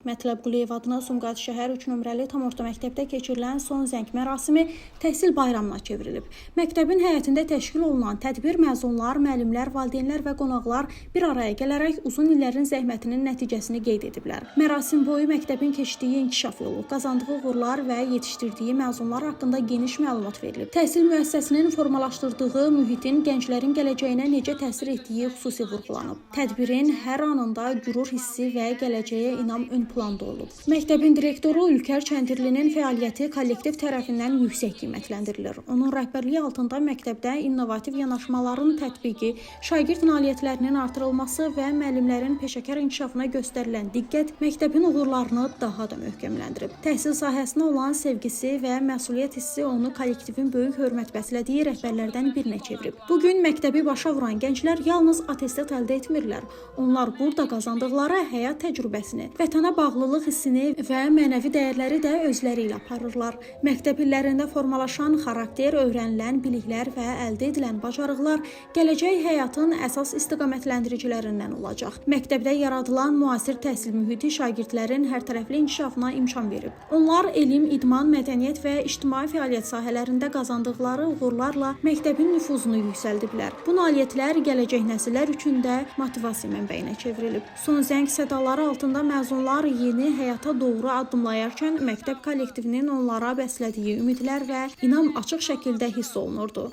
Mətləb Quliyev adına Sumqayıt şəhər 3 nömrəli tam orta məktəbdə keçirilən son zəng mərasimi təhsil bayramına çevrilib. Məktəbin həyətində təşkil olunan tədbir məzunlar, müəllimlər, valideynlər və qonaqlar bir araya gələrək uzun illərin zəhmətinin nəticəsini qeyd ediblər. Mərasim boyu məktəbin keçdiyi inkişaf yolu, qazandığı uğurlar və yetişdirdiyi məzunlar haqqında geniş məlumat verilib. Təhsil müəssisəsinin formalaşdırdığı mühitin gənclərin gələcəyinə necə təsir etdiyi xüsusi vurğulanıb. Tədbirin hər anında qürur hissi və gələcəyə inam ön planda olub. Məktəbin direktoru Ülker Çəndirlinin fəaliyyəti kollektiv tərəfindən yüksək qiymətləndirilir. Onun rəhbərliyi altında məktəbdə innovativ yanaşmaların tətbiqi, şagird nailiyyətlərinin artırılması və müəllimlərin peşəkar inkişafına göstərilən diqqət məktəbin uğurlarını daha da möhkəmləndirib. Təhsil sahəsinə olan sevgisi və məsuliyyət hissi onu kollektivin böyük hörmət bəslədiyi rəhbərlərdən birinə çevirib. Bu gün məktəbi başa vuran gənclər yalnız attestat əldə etmirlər. Onlar burada qazandıqları həyat təcrübəsini, vətənə bağlılıq hissini və mənəvi dəyərləri də özləri ilə aparırlar. Məktəb illərində formalaşan xarakter, öyrənilən biliklər və əldə edilən bacarıqlar gələcək həyatın əsas istiqamətləndiricilərindən olacaq. Məktəbdə yaradılan müasir təhsil mühiti şagirdlərin hərtərəfli inkişafına imkan verib. Onlar elm, idman, mədəniyyət və ictimai fəaliyyət sahələrində qazandıqları uğurlarla məktəbin nüfuzunu yüksəldiblər. Bu nailiyyətlər gələcək nəsillər üçün də motivasiya mənbəyinə çevrilib. Son zəng sədaları altında məzunlar yeni həyata doğru addımlayarkən məktəb kollektivinin onlara bəslədiyi ümidlər və inam açıq şəkildə hiss olunurdu.